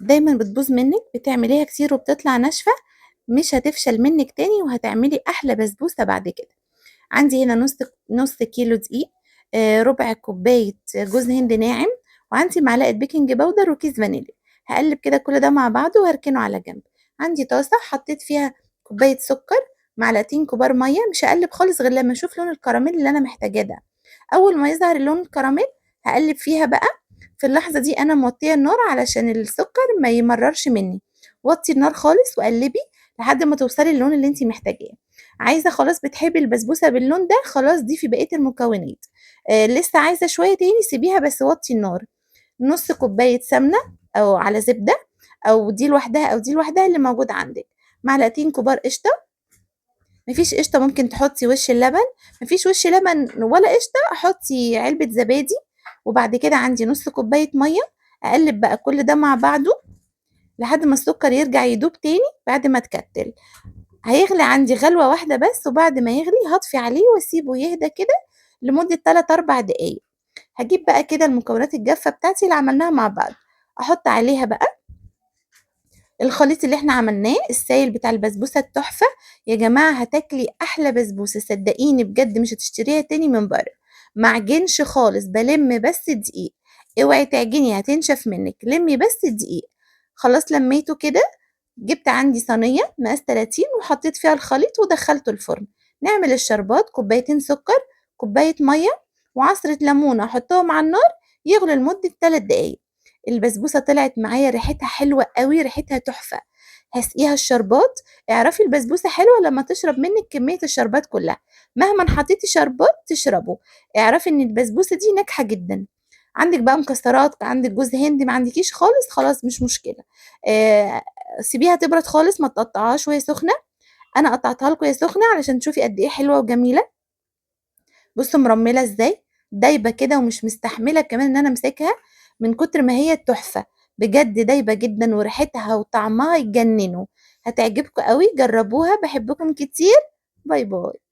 دايمًا بتبوظ منِّك، بتعمليها كتير وبتطلع ناشفة، مش هتفشل منِّك تاني وهتعملي أحلى بسبوسة بعد كده. عندي هنا نُص كيلو دقيق، ربع كوباية جوز هند ناعم، وعندي معلقة baking powder وكيس فانيليا. هاقلِّب كده كل ده مع بعضه وهاركنه على جنب. عندي طاسة حطيت فيها كوباية سكر، معلقتين كبار مَيّة، مش هاقلِّب خالص غير لمّا أشوف لون الكراميل اللي أنا محتاجاه ده. أول ما يظهر اللون الكراميل هاقلِّب فيها بقى، في اللحظة دي أنا موطية النار علشان السكر ما يمرّرش منّي. وطّي النار خالص وقلّبي لحد ما توصلي للون اللي أنتِ محتاجاه. عايزة خلاص بتحبي البسبوسة باللون ده، خلاص ضيفي بقية المكونات. لسه عايزة شوية تاني سيبيها بس وطّي النار. نُص كوباية سمنة أو على زبدة أو دي لوحدها أو دي لوحدها اللي موجود عندِك، معلقتين كبار قشطة، ما فيش قشطة ممكن تحطّي وِش اللبن، ما فيش وِش لبن ولا قشطة حُطّي علبة زبادي، وبعد كده عندي نُص كوباية مَيّة، أقلِّب بقى كل ده مع بعضه لحد ما السكر يرجع يدوب تاني بعد ما اتكتّل. هيغلي عندي غلوة واحدة بس، وبعد ما يغلي هاطفي عليه واسيبه يهدى كده لمدة 3، 4 دقايق. هاجيب بقى كده المكونات الجافة بتاعتي اللي عملناها مع بعض، أحُط عليها بقى الخليط اللي إحنا عملناه، السايل بتاع البسبوسة التحفة، يا جماعة هتاكلي أحلى بسبوسة، صدقيني بجد مش هتشتريها تاني من برّه، ما اعجنش خالص، بالِم بس دقيق، اوعي تعجني هتنشف منِّك، لمّي بس دقيق. خلاص لميته كده، جِبت عندي صينية مقاس 30 وحطيت فيها الخليط ودخّلته الفرن. نعمل الشربات، كوبايتين سكر، كوباية مَيّة، وعصرة ليمونة، أحطهم على النار يغلوا لمدة 3 دقايق. البسبوسة طلعت معايا ريحتها حلوة أوي، ريحتها تحفة. هاسقيها الشربات، اعرفي البسبوسة حلوة لمّا تشرب منِّك كمية الشربات كلها، مهمًا حطيتِ شربات تشربه، اعرفي إن البسبوسة دي ناجحة جدًا. عندِك بقى مكسرات، عندِك جوز هند، ما عندكيش خالص، خلاص مش مشكلة. آآ سيبيها تبرد خالص، ما تقطّعيهاش وهي سخنة، أنا قطّعتها لكم وهي سخنة علشان تشوفي قد إيه حلوة وجميلة. بُصّوا مرمّلة إزاي، دايبة كده ومش مستحملة كمان إن أنا أمسكها من كتر ما هي تحفة، بجد دايبة جدًا وريحتها وطعمها يجننوا، هتعجبكم أوي جربوها، باحبكم كتير، bye bye.